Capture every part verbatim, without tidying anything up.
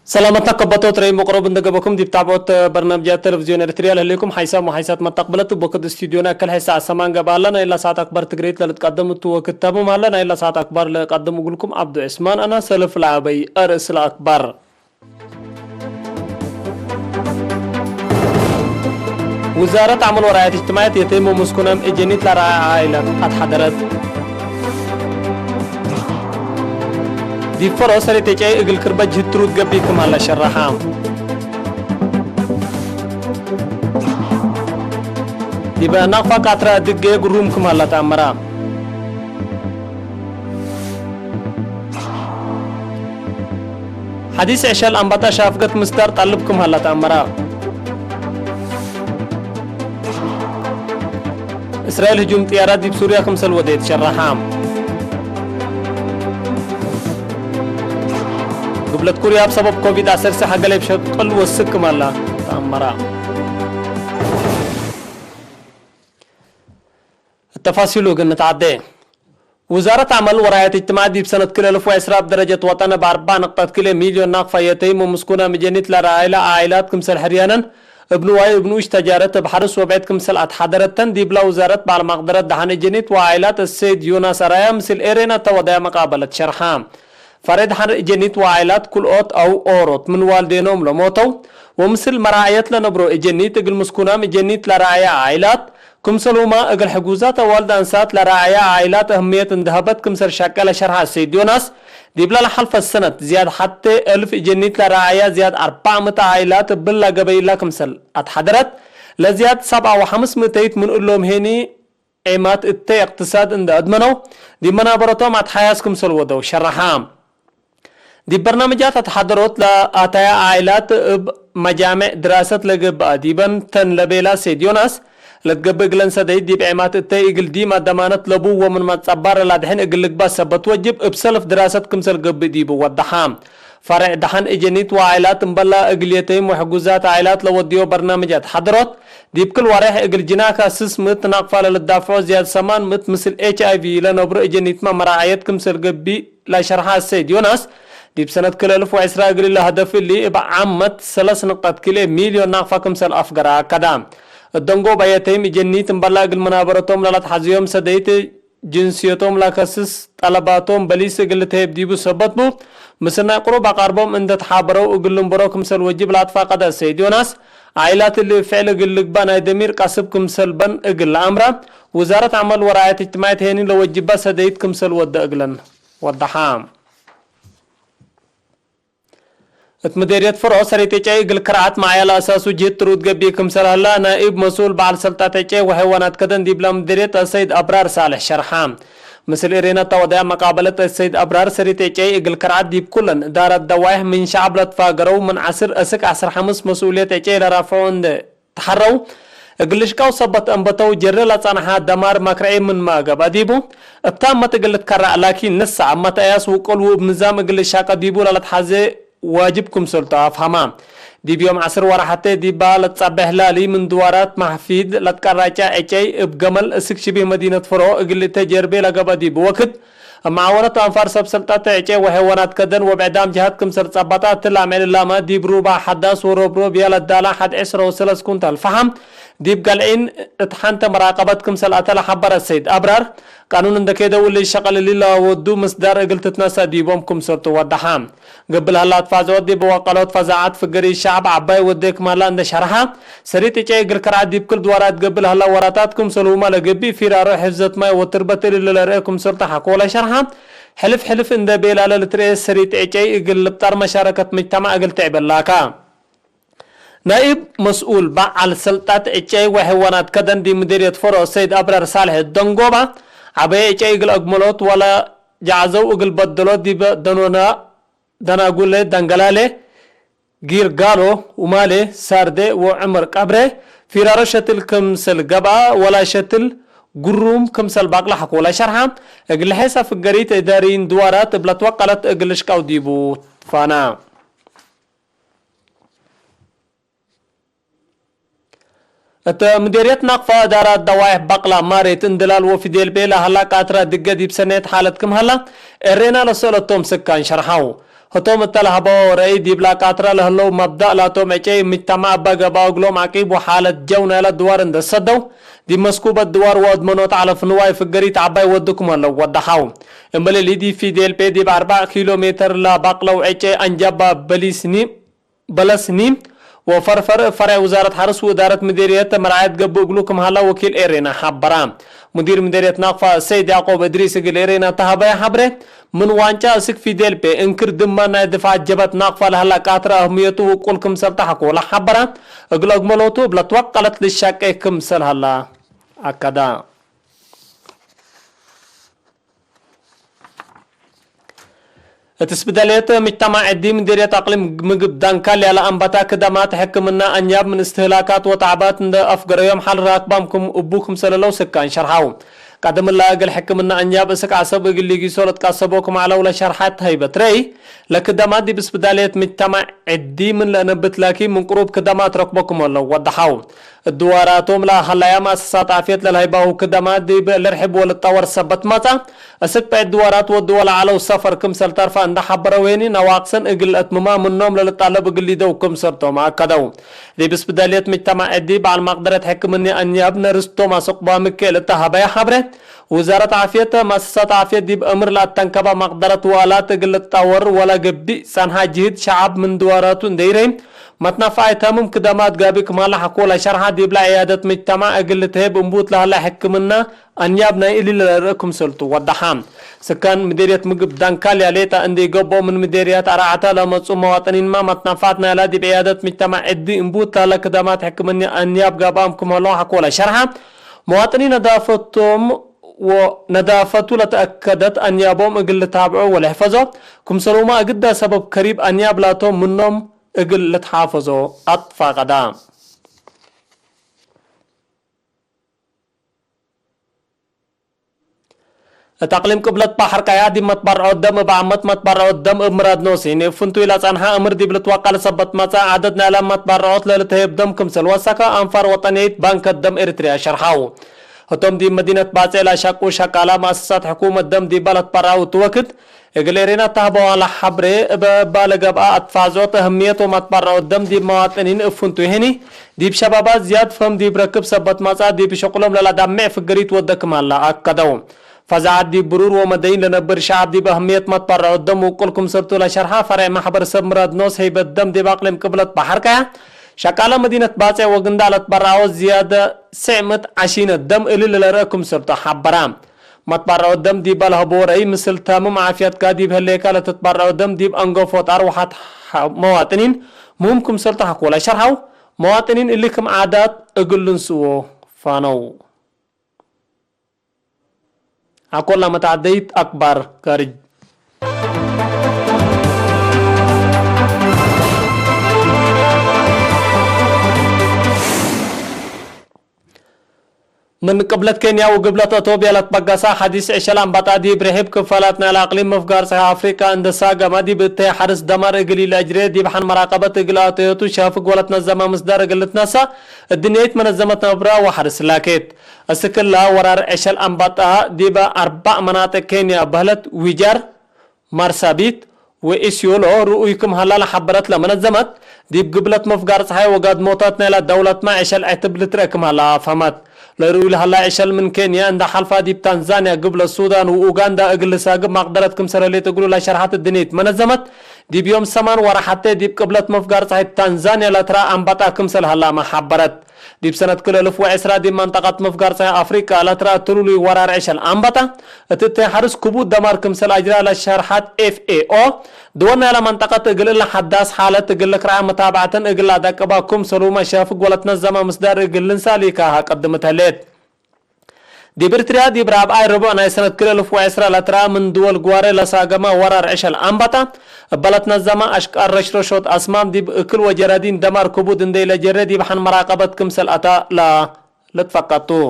ሰላመትነ ከበቶ ትረይ መቅረብ እንደ ገበኩም ዲብ ታብዖት በርናምጃት ቴሌቪዝዮን ኤርትርያ ለህሌኩም ሓይሳም ወሓይሳት መተቅብለት እብ ወክድ ስቱድዮና እከል ሐይ ሰዓት ሰማን ገብአለ። ናይላ ሰዓት አክባር ትግሬት ለልትቀደም እቱ ወክድ ተምም ሀለ። ናይላ ሰዓት አክባር ለቀድም እግልኩም ዐብዱ ዕስማን አና ሰልፍ ለአበይ አርእስ ለአክባር። ውዛረት ዐመል ወራየት እጅትማዕየት የቴም ወምስኩናም እጀኒት ለረአየ ዓኢላት አትሐደረት። ዲብ ፈሮ ሰሬት ኤጨይ እግል ክርበት ጅህት ትሩድ ገብእ ክም ሀለ ሸረሐ። ዲበ ናቅፋ ቃትራ ድጌ ግሩም ክም ሀለ ተአመረ። ሐዲስ ዕሸል አንበጣ ሻፍገት ምስዳር ጠልብ ክም ሀለ ተአመረ። እስራኤል ህጁም ጥያራት ዲብ ሱርያ ክምሰል ወዴት ሸረሐ። ግብለት ኩርያ እብ ሰበብ ኮቪድ ዐሰርተ ሐገሌብ ሸቅል ወስክ ክም ሀለ ተአመረ። እተፋሲሉ እግል ንትዐዴ። ውዛረት ዐመል ወራየት እጅትማዕ ዲብ ሰነት ክልኤ አልፍ ወዕስራ እብ ደረጀት ወጠን እብ አርበዕ ንቅጠት ክልኤ ሚልዮን ናቅፋ የተይም ወምስኩናም እጀኒት ለረአይለ ዓኢላት ክምሰል ሕርያነን እብ ንዋይ እብ ንኡሽ ተጃረት እብ ሐርስ ወብዕድ ክምሰል አትሐደረተን ዲብላ ውዛረት በዐል መቅደረት ደሐን እጀኒት ወዓኢላት እሰይድ ዮናስ አራያ ምስል ኤሬና እተ ወደያ መቃበለት ሸርሐ። ፈሬ ደሐን እጀኒት ወዓኢላት ክልኦት አው ኦሮት ምን ዋልዴኖም ለሞተው ወምስል መራዕየት ለነብሮ እጀኒት እግል ምስኩናም እጀኒት ለረአየ ዓኢላት ክምሰልሁመ እግል ሕጉዛት አዋልድ አንሳት ለረአየ ዓኢላት አህምየት እንደ ሀበት ክምሰል ሻቄ ለሸርሐ እሰይድ ዮናስ፣ ዲብለ ለሐልፈ ሰነት ዝያድ ሐቴ እልፍ እጀኒት ለረአየ ዝያድ አርበዕ ምእት ዓኢላት እብለ ገበይላ ክምሰል አትሐደረት፣ ለዝያድ ሰብዐ ወሐምስ ምእተይት ምን እሎም ሄኒ ዔማት እተ እቅትሳድ እንደ አድመነው፣ ዲብ መናበረቶም አትሓያስ ክምሰል ወደው ሸረሐ። ዲብ በርናምጃት አትሓደሮት ለአተያ ዓኢላት እብ መጃምዕ ድራሰት ለገብአ ዲበን ተን ለቤላ ሰይድ ዮናስ፣ ለትገብእ እግለን ሰደይት ዲብ ዔማት እተይ እግል ዲማ ደማነት ለቡ ወምን መትጸባር ለላድሕን እግል ልግባእ ሰበት ወጅብ እብ ሰልፍ ድራሰት ክምሰል ገብእ ዲቡ ወደሐ። ፈሬዕ ደሐን እጀኒት ወዓኢላት እምበላ እግል የተይም ወሕጉዛት ዓኢላት ለወድዮ በርናምጃት ሓደሮት፣ ዲብ ክል ወሬሕ እግል ጅናካ ስስ ምእት ናቅፋ ለልዳፍዖ ዝያድ ሰማን ምእት ምስል ኤች አይ ቪ ለነብሮ እጀኒትመ መራዐየት ክምሰል ገብእ ለሸርሐ አሰይድ ዮናስ፣ ዲብ ሰነት ክል አልፍ ወዕስራ እግል እሊ ሀደፍ እሊ እብ ዓመት ሰለስ ንቅጠት ክልኤ ሚልዮን ናቅፋ ክምሰል አፍገረ አከደ። እደንጎብ አየተይም እጀኒት እምበላ እግል መናበረቶም ለለትሐዝዮም ሰደይት ጅንስየቶም ለከስስ ጠለባቶም በሊስ እግል ልትሄብ ዲቡ ሰበት ቡ፣ ምስል ናይ ቅሩብ አቃርቦም እንደ ተሓበረው እግል ልንበሮ ክምሰል ወጅብ ለአትፋቀደ ሰይድ ዮናስ፣ ዓኢላት እሊ እብ ፍዕል እግል ልግባእ ናይ ደሚር ቀስብ ክምሰል በን እግል ለአምረ፣ ውዛረት ዐመል ወረዓየት እጅትማዕየት ሄኒ ለወጅባ ሰደይት ክምሰል ወደ እግለን ወደሐ። እት ምዴርየት ፍሮ ሰሪት ዕጨይ እግል ከርዐት መዓያ ለአሳሱ ጅህድ ትሩድ ገብእ ክምሰል ሀላ፣ ናኢብ መስኡል በዐል ሰልጣት ዕጨይ ወሐይዋናት ከደን ዲብላ ምዴርየት አሰይድ አብራር ሳልሕ ሸርሐ። ምስል ኤሬና እተ ወደያ መቃበለት አሰይድ አብራር፣ ሰሪት ዕጨይ እግል ከርዐት ዲብ ኩለን እዳራት ደዋይሕ ምን ሸዐብ ለትፋገረው ምን ዐስር እስክ ዐስር ሐምስ መስኡልየት ዕጨይ ለራፍዖ እንዴ ተሐረው፣ እግል ልሽቀው ሰበት አንበተው ጀረ ለጸንሐ ደማር መክርዒ ምንመ ገብአ ዲቡ፣ እብ ታመት እግል ልትከረዕ ላኪን ንሰ አመት አያስ ውቅል ወእብ ንዛም እግል ልሻቀ ዲቡ ለለትሐዜ ዋጅብ ክምሰል ቱ አፍሀመ። ዲብ ዮም ዐስር ወረሐቴ ዲባ ለትጸቤሕ ላሊ ምን ድዋራት ማሕፊድ ለትቀራጨ ዕጨይ እብ ገመል እስክ ሽቢህ መዲነት ፍሮ እግል ልእቴ ጀርቤ ለገብአ ዲቡ ወክድ፣ እብ መዓወነት አንፋር ሰብ ሰልጠት ዕጨይ ወሐይዋናት ከደን ወብዕዳም ጀሃት ክምሰል ጸበጠ እት ለአምዕል እላመ፣ ዲብ ሩባ ሐዳስ ወሮብሮብያ ለዳላ ሐድ ዕስረ ወሰለስ ኩንታል ፈሐም ዲብ ገልዒን እት ሐንተ መራቀበት ክምሰል አተ ለሐበረ ሰይድ አብራር፣ ቃኑን እንደ ኬደው እሊ ሸቀል እሊ ለወዱ ምስዳር እግል ትትነሰእ ዲቦም ክምሰልቱ ወደሐ። ገብእ ለሀላ አትፋዘወት ዲብ ወቀሎት ፈዛዐት ፍገሪ ሸዐብ ዐባይ ወዴ ክም ሀላ እንደ ሸርሐ፣ ሰሪት ዕጨይ እግል ከርዐት ዲብ ክል ድዋራት ገብእ ለሀላ ወራታት ክምሰልሁመ ለገብእ ፊራሮ፣ ሕፍዘት ማይ ወትርበት እሊ ለለርኤ ክምሰልቱ ሐቆለ ሸርሐ። ሕልፍ ሕልፍ እንደ ቤላለ ልትርኤ ሰሪት ዕጨይ እግል ልብጠር መሻረከት ምጅተማዕ እግል ትዕበላካ። ናኢብ መስኡል በዐል ሰልጣት ዕጨይ ወሐይዋናት ከደን ዲብ ምዲርየት ፈሮ ሰይድ አብራር ሳልሕ ደንጎባ፣ ዐበየ ዕጨይ እግል አግመሎት ወለ ጀዐዘው እግል በደሎት ዲበ ደኖና፣ ደናጉለ፣ ደንገላሌ፣ ጊርጋሎ፣ ኡማሌ፣ ሳርዴ ወዕምር ቀብሬ ፊራሮ ሸትል ክምሰል ገብአ ወላ ሸትል ግሩም ክምሰል ባቅለ ሐቆለ ሸርሐ። እግል ሔሰ ፍገሪት እዳሪን ድዋራት እብ ለትወቀለት እግል ልሽቀው ዲቡ ትፋና። እት ምዴርየት ናቅፋ እዳራት ደዋይሕ በቅላ ማሬት እንድላል ወፊዴልቤ ለሀላ ቃትራ ድገ ዲብ ሰኔት ሓለት ክም ሀላ፣ ኤሬና ለሰአለቶም ስካን ሸርሐው። ህቶም እተ ለሀበው ረአይ፣ ዲብላ ቃትረ ለህለው መብዳእ ላቶም ዕጨይ ምጅተማዕ እበ ገብአ እግሎም ዐቂብ ወሓለት ጀው ናይለ ድዋር እንዴ ሰደው፣ ዲብ መስኩበት ድዋር ወአድመኖት ዐለፍ ንዋይ ፍገሪት ዐባይ ወዱ ክም ህለው ወደሐው። እምበል እሊ፣ ዲብ ፊዴልፔ ዲብ አርበዕ ኪሎ ሜትር ለበቅለው ዕጨይ አንጃባ በሊስኒ በለስኒ ወፈርፈር፣ ፈርዕ ውዛረት ሐርስ ወእዳረት ምዴርየት መርዓየት ገብእ እግሉ ክም ሀላ ወኪል ኤሬና ሐበራ። ሙዲር ምዴርየት ናቅፋ ሰይድ ያዕቆብ እድሪስ እግል ኤሬና ተሀበየ ሐብሬ፣ ምን ዋንጫ እስክ ፊዴልፔ እንክር ድማ ናይ ድፋዕ ጀበት ናቅፋ ለሀላ ቃትረ አህምየቱ ውቁል ክምሰል ተሐኮ ለሐበራ፣ እግል አግመሎቱ እብ ለትወቀለት ልሻቄ ክምሰል ሀላ አከዳ። እት ስብደልየት ምጅተማዕ ዕዲ ምዲርየት አቅሊም ምግብ ዳንካልያ ለአንበታ ክደማት ሕክምና አንያብ ምን እስትህላካት ወተዕባት እንደ አፍገረዮም ሐል ራክባም ክም እቡ ክምሰለለው ስካን ሸርሐው። ቀደም እላ እግል ሕክምና አንያብ እስክ ዐሰብ እግል ሊጊሶ ለትቃሰቦ ክም ዐለው ለሸርሐት ሀይበት ረይ፣ ለክደማት ዲብ ስብዳልየት ምጅተማዕ ዕዲ ምን ለእነብት ላኪን ምን ቅሩብ ክደማት ረክቦ ክም ለው ወደሐው። እድዋራቶም ለሀለያ መአሰሳት ዓፍየት ለልሀይባሁ ክደማት ዲብ ልርሕብ ወልጠወር ሰበት መጽአ። እስክ ብዕድ ድዋራት ወድወ ለዐለው ሰፈር ክምሰል ተርፈ እንደ ሐበረው ሄኒ፣ ነዋቅሰን እግል ለአትምማ ምኖም ለልጣለብ እግል ሊደው ክምሰልቶም አከደው። ዲብ ስብዳልየት ምጅተማዕ ዕዲ በዐል መቅደረት ሕክምኒ አንያብ ነርስ ቶማስ ዑቅባሚካኤል እተ ሀበየ ሐብሬ፣ ውዛረት ዓፍየት፣ መአሰሳት ዓፍየት ዲብ እምር ለአተንከበ መቅደረት ወአላት እግል ልጣወር ወለገብእ ጸንሐ ጅህድ ሸዐብ ምን ድዋራቱ እንዴ ኢረይ፣ መትነፋይ ተምም ክደማት ጋብእ ክማለ ሐቆ ለሸርሐ፣ ዲብለ ዕያደት ምጅተማዕ እግል ልትሄብ እንቡት ለሀለ ሕክምና አንያብ ናይ እሊ ለርእ ክምሰልቱ ወደሐ። ስካን ምዴርየት ምግብ ዳንካልያ ሌጠ እንዴ ገብኦ ምን ምዴርያት አርዓተ ለመጽኡ መዋጥኒንመ መትነፋት ናይላ ዲብ ዕያደት ምጅተማዕ ዕዲ እንቡት ለሀለ ክደማት ሕክምኒ አንያብ ጋብአም ክም ሀለው ሐቆ ለሸርሐ፣ መዋጥኒን ነዳፈቶም ወነዳፈቱ ለተአከደት አንያቦም እግል ልታብዖ ወለሕፈዞ ክምሰሉመ እግዳ ሰበብ ከሪብ አንያብ ላቶም ምኖም እግል ልትሓፈዞ አትፋቀዳ። እት አቅሊም ቅብለት በሐር ቀያ ዲብ መትበርዖት ደም እብ ዓመት መትበርዖት ደም እብ ምራድ ኖሲን እብ ፍንቱይ ለጸንሐ እምር ዲብ ልትወቀል ሰበት መጽአ። ዐደድ ናይለ መትበርዖት ለልትሀየብ ደም ክምሰል ወሰከ አንፋር ወጠንየይት ባንከ ደም ኤሪትርያ ሸርሐው። ህቶም ዲብ መዲነት ባጽዕ ለአሸቁ ሸቃላ መአሰሳት ሕኩመት ደም ዲበ ለትበርዐው እቱ ወክድ፣ እግል ኤሬና ተሀበዋ ለሐብሬ፣ እበ እባ ለገብአ አትፋዞት እህምየት ወመትበርዖት ደም ዲብ መዋጥኒን እብ ፍንቱይ ህኒ፣ ዲብ ሸባባት ዝያድ ፈህም ዲብ ረክብ ሰበት መጽአ፣ ዲብ ሸቁሎም ለለዳምዕ ፍግር ኢትወደ ክም ሀለ አከደው። ፈዛዐት ዲብ ብሩር ወመደይን ለነብር ሸዐብ ዲብ አህምየት መትበርዖት ደም ውቁል ክምሰልቱ ለሸርሐ ፈርዕ መሕበር ሰብ ምራድ ኖስ ህይበት ደም ዲብ አቅሊም ቅብለት በሐር ቀያ፣ ሸቃለ መዲነት ባጽዕ ወግንዳዕ ለትበርዐወ ዝያደ ስዕ ምእት ዐሺነት ደም እሊ ለለርአ ክምሰልቱ ሐበራ። መትበርዖት ደም ዲበ ለሀቦ ረአይ፣ ምስል ታምም ዓፍያትካ ዲብ ህሌከ ለትትበርዖ ደም ዲብ አንገፎት አርወሐት መዋጥኒን ምህም ክምሰልቱ ሐቆ ለሸርሐው፣ መዋጥኒን እሊ ክም ዓዳት እግል ልንስኦ ፋነው። አኮላ መተዓደይት አክባር ጋርጅ። ምን ቅብለት ኬንያ ወግብለት አቶብያ ለትበገሰ ሐዲስ ዕሸል አንበጣ ዲብ ርሕብ ክፋላት ናይለ አቅሊም ምፍጋር ጸሐይ አፍሪቃ እንደ ሳገመ ዲብ እተይ ሐርስ ደማር እግል ኢለአጅሬ ዲብ ሐን መራቀበት እግል አተዮቱ ሸፍግ ወለትነዘመ ምስዳር እግል ልትነሰእ እድንየይት መነዘመት ነብራ ወሐርስ ላኬት። እስክላ ወራር ዕሸል አንበጣ ዲበ አርባዕ መናጥቅ ኬንያ በህለት ዊጃር፣ ማርሳቢት ወኢሲዮሎ ርኡይ ክም ሀላ ለሐበረት ለመነዘመት፣ ዲብ ግብለት ምፍጋር ጸሓይ ወጋድሞታት ናይላ ደውለትመ ዕሸል ዕትብ ልትረአ ክም ሀላ አፍሀመት። ለርኡይ ለሀላ ዕሸል ምን ኬንያ እንደ ሐልፋ ዲብ ታንዛንያ፣ ግብለት ሱዳን ወኡጋንዳ እግል ልሳግብ መቅደረት ክምሰል ህሌት እግሉ ለሸርሐት እድንየት መነዘመት፣ ዲብ ዮም ሰማን ወረ ሐቴ ዲብ ቅብለት ምፍጋር ጸሓይ ታንዛንያ ለትረአ አንበጣ ክምሰል ሀላመ ሐበረት። ዲብ ሰነት ክል እልፍ ወዕስራ ዲብ መንጠቀት ምፍጋር ጸሓይ አፍሪቃ ለትረአ ትሉሉይ ወራር ዕሸል አንበጣ፣ እት እተይ ሐርስ ክቡድ ደማር ክምሰል አጅራ ለሸርሐት ኤፍ ኤ ኦ፣ ድወል ናይለ መንጠቀት እግል እለ ሐዳስ ሓለት እግል ልክርዓ መታብዐተን እግል ለአደቅባ ክምሰሉመ ሸፍግ ወለትነዘመ ምስዳር እግል ልንሳሊካሃ ቀድምት ህሌት። ዲብ ኤርትርያ ዲብ ራብዓይ ርቡዕ ናይ ሰነት ክል እልፍ ወዕስራ ለትረአ ምን ድወል ግዋሬ ለሳገመ ወራር ዕሸል አንበጣ፣ እበ ለትነዘመ አሽቃር ረሽረሾት አስማም ዲብ እክል ወጀራዲን ደማር ክቡድ እንዴ ኢለጀሬ ዲብ ሐን መራቀበት ክምሰል አታ ለ ልትፈቀድ ቱ።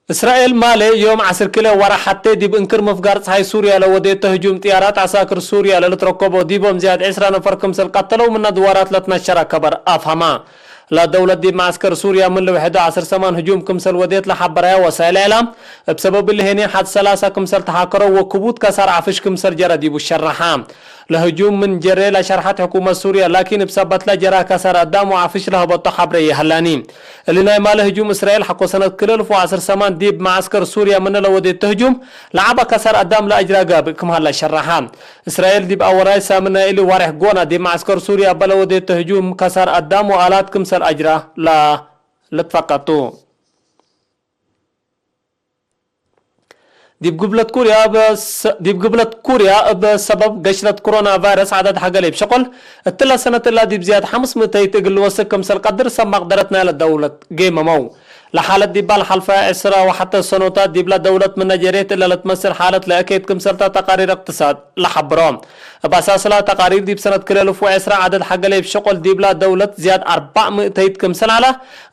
እስራኤል ማሌ ዮም ዐስር ክልኤ ወርሕ ሐቴ ዲብ እንክር ምፍጋር ጸሓይ ሱርያ ለወዴቶ ህጁም ጥያራት ዐሳክር ሱርያ ለልትረከቦ ዲቦም ዝያድ ዕስራ ነፈር ክምሰል ቀተለው ምነ ድዋራት ለትነሸረ ከበር አፍሀመ። ለደውለት ዲብ መዐስከር ሱርያ ምን ልውሕዶ ዐስር ሰማን ህጁም ክምሰል ወዴት ለሐበረያ ወሳይል እዕላም፣ እብ ሰበብ እሊ ሄኔ ሐድ ሰላሳ ክምሰል ተሓከረው ወክቡድ ከሳር ዐፍሽ ክምሰል ጀረ ዲቡ ሸረሐ። ለህጁም ምን ጀሬ ለሸርሐት ሕኩመት ሱርያ፣ ላኪን እብ ሰበትለ ጀረ ከሳር አዳም ወዐፍሽ ለሀበቶ ሐብሬ ይሀላኒ። እሊ ናይ ማለ ህጁም እስራኤል ሐቆ ሰነት ክልል ፎ ዐስር ሰማን ዲብ መዐስከር ሱርያ ምነ ለወዴት ህጁም ለዐበ ከሳር አዳም ለአጅራ ጋብእ ክም ሀላ ሸረሐ። እስራኤል ዲብ አወራይ ሳምን ናይ እሊ ዋሬሕ ጎና ዲብ መዐስከር ሱርያ እበ ለወዴት ህጁም ከሳር አዳም ወአላት ክምሰል አጅራ ለ-፣ ለትፈቀቱ። ዲብ ግብለት ኩርያ እብ ሰ-፣ ዲብ ግብለት ኩርያ እብ ሰበብ ገሽለት ኮሮና ቫይረስ ዐደድ ሐገሌብ ሸቆል እትለ ሰነት እላ ዲብ ዝያድ ሐምስ ምእተይት እግል ልወስክ ክምሰል ቀድር ሰብ መቅደረት ናይለ ደውለት ጌመመው። ለሓለት ዲባ ለሐልፈ ዕስራ ወሐተ ሰኖታት ዲብላ ደውለት ምነ ጀሬት እለ ለትመስል ሓለት ለእኬት ክምሰልታ ተቃሪር እቅትሳድ ለሐብሮ። እብ አሳስላ ተቃሪር ዲብ ሰነት ክልኤ እልፍ ወዕስራ ዐደድ ሐገሌብ ሸቆል ዲብላ ደውለት ዝያድ አርባዕ ምእተይት ክምሰል ዐለ።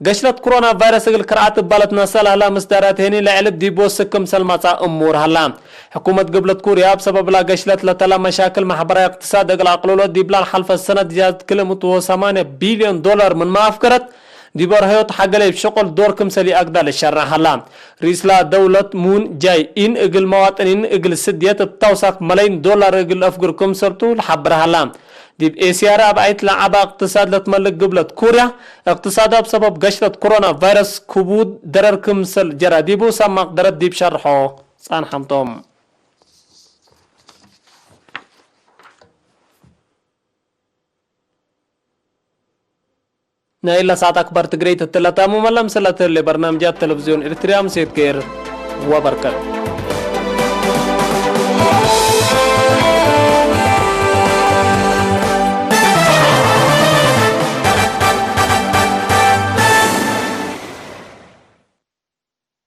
ገሽለት ኮሮና ቫይረስ እግል ክርዓት እባ ለትነሰእ ለህላ ምስዳራት ሄኒ ለዕልብ ዲብ ወስክ ክምሰል መጽአ እሙር ሀላ። ሕኩመት ግብለት ኩርያ እብ ሰበብላ ገሽለት ለተላ መሻክል ማሕበራዊ እቅትሳድ እግል አቅልሎ ዲብላ ለሐልፈ ሰነት ዝያድ ክልኤ ምእት ወሰማንያ ቢልዮን ዶላር ምንመ አፍገረት፣ ዲብ አርሀዮት ሐገሌብ ሸቆል ዶር ክምሰል ይአግዳ ለሸርሕ ሀላ። ርኢስላ ደውለት ሙን ጃይ ኢን እግል መዋጥኒን እግል ስድየት እብ ተውሳክ መለይን ዶላር እግል አፍግር ክምሰልቱ ለሐብር ሀላ። ዲብ ኤስያ ራብዐይት ለዐበ እቅትሳድ ለትመልክ ግብለት ኩርያ፣ እቅትሳዳ እብ ሰበብ ገሽለት ኮሮና ቫይረስ ክቡድ ደረር ክምሰል ጀረ ዲቡ ሰብ መቅደረት ዲብ ሸርሖ ጸንሐም ቶም። ናይ ለሰዓት አክባር ትግሬ ትትለታሙ መለምሰለት ለበርናምጃት ቴሌቪዝዮን ኤርትርያ ምሴት ገይር ወበርከት።